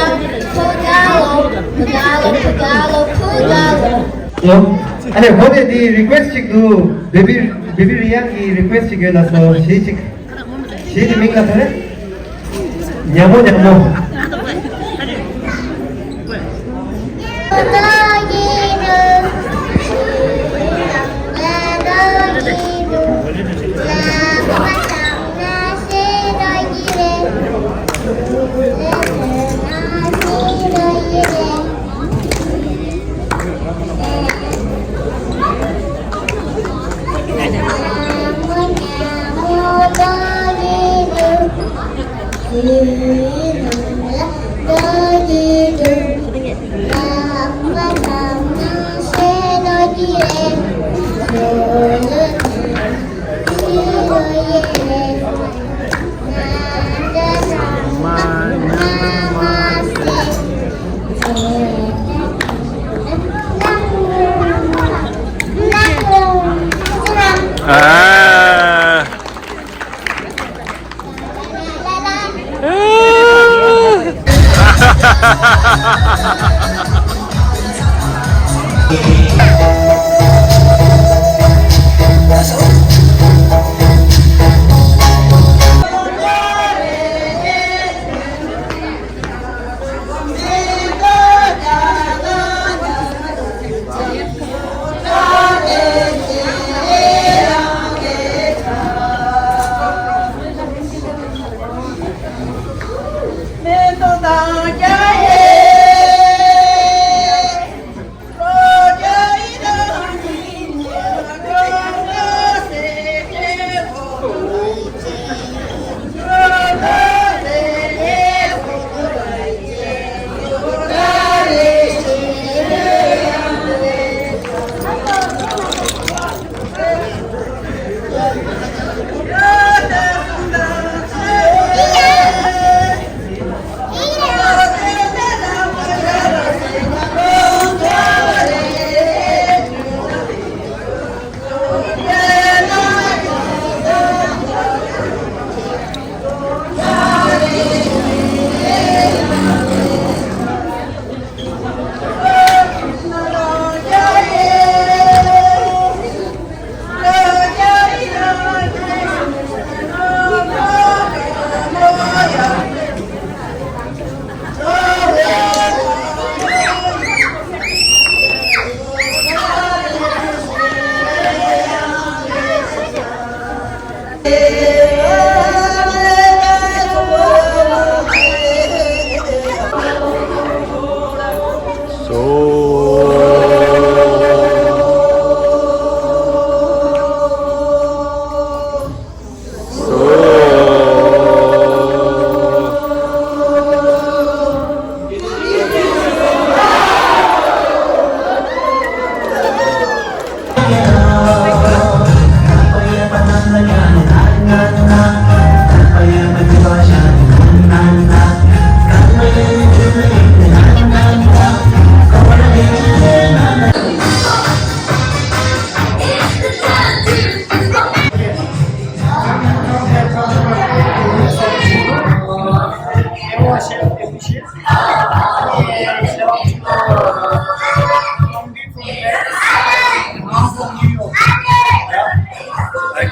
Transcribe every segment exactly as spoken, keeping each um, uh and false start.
Pugalo, Pugalo, Pugalo, Pugalo, Pugalo. ཨ་ནི་འོ་དེ་དེ་རི་ཀུ་ཨེ་སི་ཊི་ཅིག་འདུག་བེ་བི་བེ་བི་རི་ཡན་གྱི་རི་ཀུ་ཨེ་སི་ཊི་ཅིག་ཡོད་ལ་སོ་ཞེས་ཅིག་གཞས་དེ་མིང་ལ་ག་རེ། ཉ་མོ་ཉ་མོ།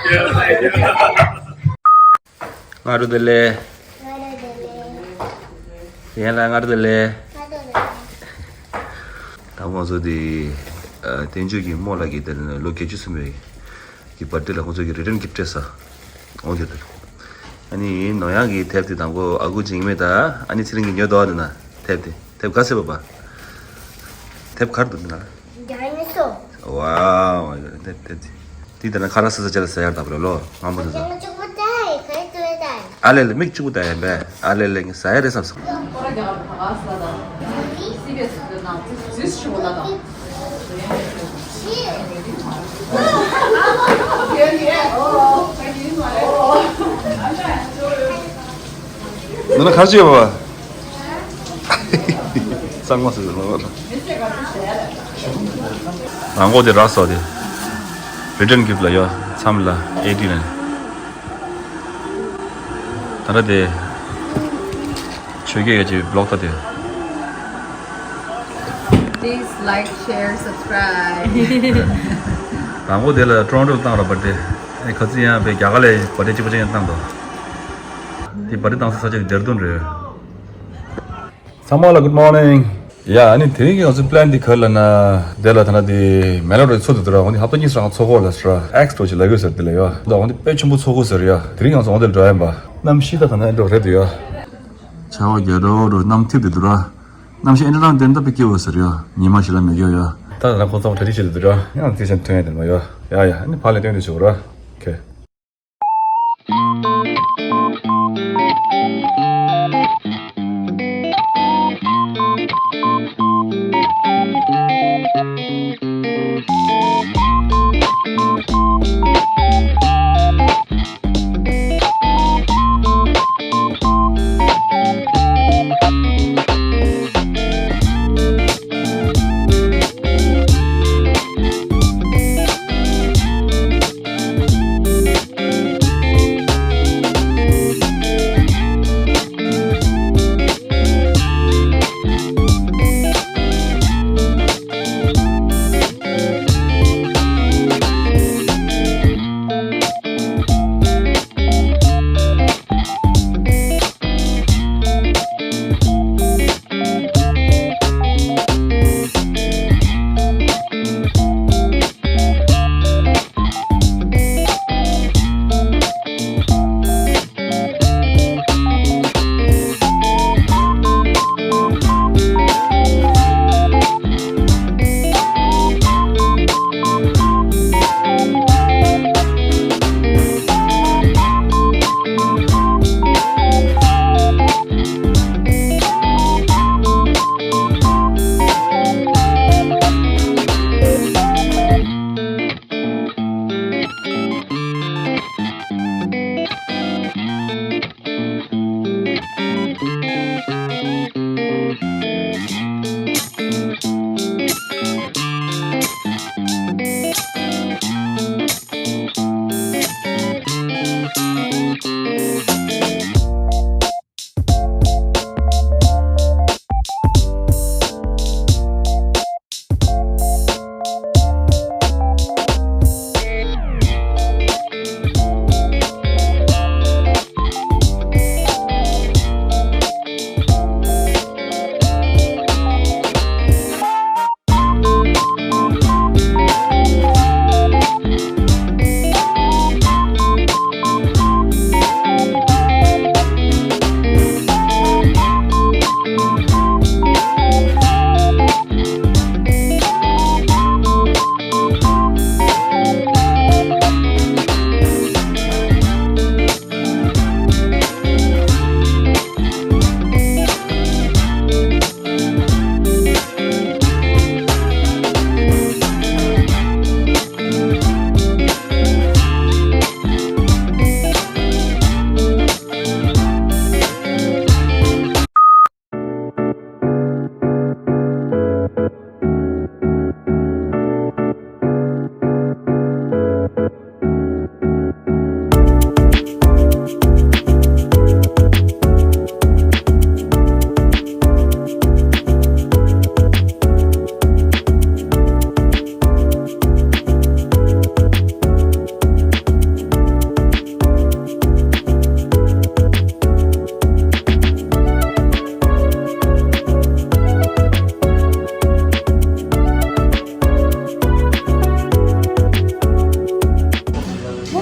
སྔ་དྲོ་བདེ་ལེགས། སྔ་དྲོ་བདེ་ལེགས། ཡན་ལགས་སྔ་དྲོ་བདེ་ལེགས། སྔ་དྲོ་བདེ་ལེགས། ད་ང་ཚོ་དེ་ཨ་བསྟན་ཆོས་ཀྱི་རྨོ་ལགས་ཀྱི་དེ་ནས་ལོ་བརྒྱད་ཅུ་སོན་པའི་གི་བར་ཐི་ལ་ཁོང་ཚོ་གི་རི་ཊན་གིཕ་སྤྲད་ས། འོང་དེ་དེ། ཨ་ནི་ནོར་གཡང་གི་དེབ་དེ་དང་པོ་ཨ་ཁུ་འཇིགས་མེད་དང་ཨ་ནི་ཚེ་རིང་གི་ཉོས་འདུག་ཨ་འདི་ན་དེབ་དེ། དེབ་ག་ཚོད་པ་པ། དེབ་གར་འདུག་འདི་ན། རྒྱ་ཡིན་སོ། ཝའོ། དེབ་དེབ་དེ། དེ་ལྟ་ན་ཁ་ར་ས་ས་ཅ་ལ་ཟ་ཡར་དང་པོ་ལོ་ང་མོ་ཟ་ཟ། ཡང་གཅིག་པུ་ད་ཡི་ག་ཡི་ཏུ་ཡི་ད་ཡི། ཨ་ལེ་ལེ་མིག་གཅིག་པུ་ད་ཡིན་པས་ཨ་ལེ་ལེ་ངས་ཟ་ཡ་རེད་བསམ་སོང་། འདི་ན་གར་ཅིག་ཡོད་པ། གཙང་མ་ཟེར་ཟེར་མ་བ། རང་མགོ་དེ་རག་སོ་དེ། རི་ཊན་གིཕ་ལ་ཡོད་མཚམས་ལ་ཨེ་ཏི་ནས། ད་ལྟ་དེ། ཆོས་རྒྱལ་ཡོད་ཀྱི་བི་ལོག་ད་དེ། Please like, share, subscribe. རང་མགོ་དེ་ལ་ཀྲོང་ཀྲོ་བཏང་ར་བར་ཐི། ཨེ་ཁ་ཚི་ཡང་པའི་རྒྱ་གར་ལ་བར་ཐི་གཅིག་པ་ཅན་ཡང་བཏང་དོ། དེ་བར་ཐི་བཏང་ས་ས་ཆ་དེ་ཌེར་དུན་རེད། ཚང་མ་ལ་good morning། ཡ་ཨ་ནི་དེ་རིང་གི་ང་ཚོའི་པི་ལན་འདི་ག་རེ་ལབ་ན། དེ་ལ་ཐ་ན་དེ་མེ་ལོ་རི་ཚོ་དེ་དུ་ར་འོན་ཏེ་ཧབ་ཏ་གཉིས་སུ་རང་ཚོ་གོ་ལ་སུ་ར་ཨེག་སི་འགྲོ་ཅིག་ལ་གོས་ཟེར་དེ་ལ་ཡ་འོན་ཏེ་དཔེ་ཆེན་པོ་ཚོ་གོ་ཟེར་ཡ། དེ་རིང་ང་ཚོ་འོན་ཏེ་འགྲོ་ཡ་ཡིན་པ། གནམ་གཤིས་ད་ཐ་ན་འགྲོ་རེད་དུ་ཡ། ཆར་པ་རྒྱག་འགྲོ་འགྲོ་གནམ་འཐིབས་དེ་དུ་ར། གནམ་གཤིས་ཨེ་འདྲ་རང་བདེན་ད་པི་སྐྱེ་བོ་ཟེར་ཡ། ཉི་མ་ཞིག་ལ་མེད་ཡོ་ཡ། ད་ཐ་ན་ཁོ་ཚོ་གྲ་སྒྲིག་བྱེད་དེ་དུ་ར་ཡང་དེ་ཆེན་ཐོན་ཡ་དེ་མ་ཡོ། ཡ་ཡ་ཨ་ནི་ཕ་ལས་སྟོན་དུ་ཆོག་ར། ཁེ།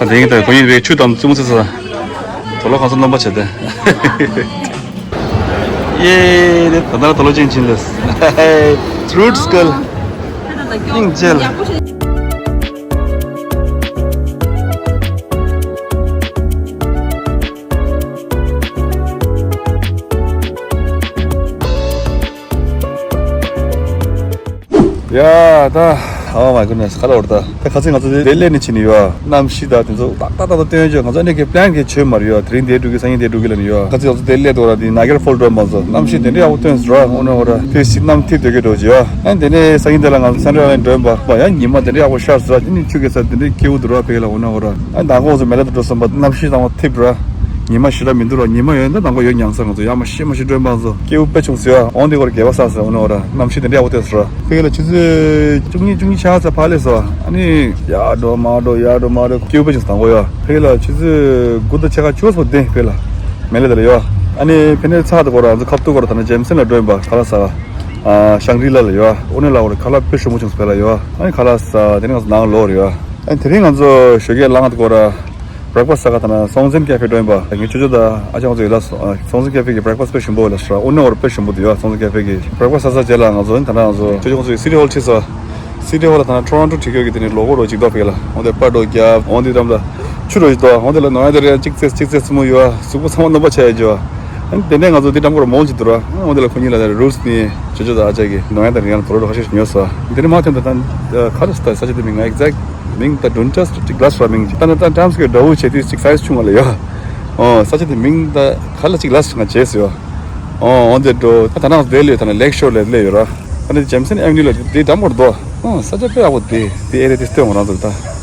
དེ་ཡིན་ད་ཁོ་ཡིན་པའི་ཆུ་དམ་བཙུན་མོ་ཚེ་ས། དོ་ལོ་གང་ས་རྣམ་པ་བྱས་ཏེ། ཡེ་དེ་ད་ལྟ་དོ་ལོ་ཅན་ཕྱིན་ལས། Fruit Skull། སྙིང་རྗེ་ལ། ཡ་ད། Oh my goodness། ཁ་ལ་འོར་ད། ད་ཁ་སང་ང་ཚོ་དེ་དེ་སླེབས་ནས་ཕྱིན་ནས་ཡོད། གནམ་གཤིས་ད་དེ་ཚོ་ཏག་ཏག་ཏག་ཏག་སྟོན་ཡོད། ང་ཚོ་ཨ་ནི་གི་པི་ལན་གི་བྱོས་མ་རེད་ཡོད། དེ་རིང་དེ་འགྲོ་གི་སང་ཉིན་དེ་འགྲོ་གི་ལ་ནི་ཡོད། ཁ་སང་ང་ཚོ་དེ་སླེབས་འདུག་ར། དེ་ནཱ་གེ་ར་ཕོལ་འགྲོ་མ་ཚོ་གནམ་གཤིས་དེ་འདྲ་ཡག་པོ་སྟོན་སོང་ར། འོ་ན་འོ་ར་ཕི་སི་གནམ་ཐིབས་སྡོད་ཀྱི་འགྲོ་གི་ཡོད། ཨ་ནི་དེ་ནས་སང་ཉིན་དེ་ལ་ང་ཚོ་སན་ཌེ་ཨའི་ལེན་ཌ་འགྲོ་ཡིན་པ། ཡང་ཉི་མ་དེ་འདྲ་ཡག་པོ་ཤར་སོང་ར། དེ་ནི་ཆུ་གེ་ས་དེ་འདྲ་སྐྱིད་པོ་འདུག་ར་ཕ་གི་ལ། འོ་ན་འོ་ར། ཨ་ནི་མདང་དགོང་ཚོ་མེ་ལ་དུ་འགྲོ་བསམ་པ་གནམ་གཤིས་ཚང་མ་ཐིབས་ར། ཉི་མ་ཞེ་དྲག་མི་འདུག་ར། ཉི་མ་ཡོད་ན་མདང་དགོང་ཡོད་མྱངས་ས། ང་ཚོ་ཡག་མ་ཤེས་མ་ཤེས་སྒྲོན་འབངས་ཚོ་སྐྱིད་པོ་དཔེ་བྱུང་ཟེར་བ། འོང་དེ་སྐོར་རྒྱལ་བ་ས་ཟེར་འོ་ན་འོ་ར། གནམ་གཤིས་དེ་འདྲ་ཡག་པོ་ཐོན་སོང་ར། ཕ་གི་ལ་ཆུ་ཚོད་བཅུ་གཉིས་བཅུ་གཉིས་ཆ་ཚ་ཕར་སླེབས་སོང་། ཨ་ནི་ཡར་འགྲོ་མར་འགྲོ་ཡར་འགྲོ་མར་འགྲོ་སྐྱིད་པོ་དཔེ་བྱུང་ཟེར། མདང་དགོང་ཡོད། ཕ་གི་ལ་ཆུ་ཚོད་དགུ་དང་ཕྱེད་ཀ་བཅུ་སོ་བདུན་ཕ་གི་ལ་མེ་ལ་དེ་ལ་ཡོད། ཨ་ནི་ཕ་གི་ནས་ཚར་དུ་སྐོར་ར། ང་ཚོ་ཁ་ཐུག་སྐོར་ར་ད་ནི་ཇེམ་སན་ལ་འགྲོ་ཡིན་པ། ཁ་ལག་ཟ་ག་ཤང་གྲི་ལ་ལ་ཡོད། འོ་ན་ལ་འོ་ར་ཁ་ལག་དཔེ་ཞིམ་པོ་བྱུང་ཟེར་ཕ་གི་ལ་ཡོད། ཨ་ནི་ཁ་ལག་ཟ། དེ་ནས་ང་ཚོ་ནང་ལོག་ར་ཡོད། ཨ་ནི་དེ་རིང་ང་ཚོ་ཞོགས་ཀས་ལངས་དུ་སྐོར་ར། བྷེ་རེག་ཕ་སི་ཟ་ག་ད་ན་སྲོང་བཙན་ཀེ་ཧྥེ་འགྲོ་ཡིན་པ། ངའི་ཅོ་ཅོ་དང་ཨ་ཅག་ཚོ་ཡོད་ལ། སྲོང་བཙན་ཀེ་ཧྥེ་གི་བྷེ་རེག་ཕ་སི་དཔེ་ཞིམ་པོ་ཡོད་ལ་ཟེར། འོ་ན་འོ་ར་དཔེ་ཞིམ་པོ་འདུག་ཡ། སྲོང་བཙན་ཀེ་ཧྥེ་གི་བྷེ་རེག་ཕ་སི་ཟ་ས་རྗེས་ལ་ང་ཚོ་ད་ན་ང་ཚོ་ཅོ་ཅོ་ཚོ་སི་ཊི་ཧོལ་ཁྲིད་སོང་། སི་ཊི་ཧོལ་ལ་ད་ན་ཊོ་རོན་ཊོ་བྲིས་ཡོད་ཀྱི་དེ་ནས་ལོ་གོ་རོ་ཅིག་འདུག་ཕ་གི་ལ། འོ་དེ་པར་འགྲོ་རྒྱབ། འོ་དེ་འགྲམ་ལ་ཆུ་རོ་ཅིག་འདུག་འོ་དེ་ལ་ནོར་ཡ་དེ་རེ་གཅིག་རྩེས་གཅིག་རྩེས་ཙི་མོ་ཡོད། གཟུགས་པོ་ཚང་མ་སྣུམ་པ་ཆགས་ཡ་ཅིག་ཡོད། ཨ་ནི་དེ་ནས་ང་ཚོ་དེ་འགྲམ་སྐོར་མོལ་ཅིག་འདུག་ར། འོ་དེ་ལ་ཁོ་གཉིས་ལ་རུས་ནི་ཅོ་ཅོ་དང་ཨ་ཅག་གིས་ནོར་ཡ་དང་རིང་ཡ་ལ་དོ་རོ་ཁ་ཤས་ཉོས་སོང་། དེ་ནས་མ་ཐོན་ད་ད་ཁ་རུ་སི་ད་ས་ཆ་དེ་མིང་ང་ཨེག་ཛེག་མིང་ད་ཌོན་ཅེ་སི་ཊི་ལ་སི་ར། མིང་ད་ན་ད་ཊམ་སི་གི་འདྲ་བོ་བྱས་དུས་ཅིག་སའི་ཛི་ཆུང་བ་ལ་ཡོད། ཨོ་ས་ཆ་དེ་མིང་ད་ག་ལ་ཅིག་ལ་སི་ང་བྱས་སོ། ཨོ་འོ་དེ་འགྲོ་ད་ད་ནང་དེ་ལས་ད་ན་ལེག་ཤོར་ལ་སླེབས་ཡོད་ར། ད་ནི་ཇེམ་སན་ཨེ་ཝེ་ནིའུ་ལ་དེ་འགྲམ་སྐོར་འདུག་ཨོ་ས་ཆ་དཔེ་ཡག་པོ་དེ་དེ་ཨེ་རི་ཡ་དེ་སྟོན་འོང་རང་ཚོ་ད།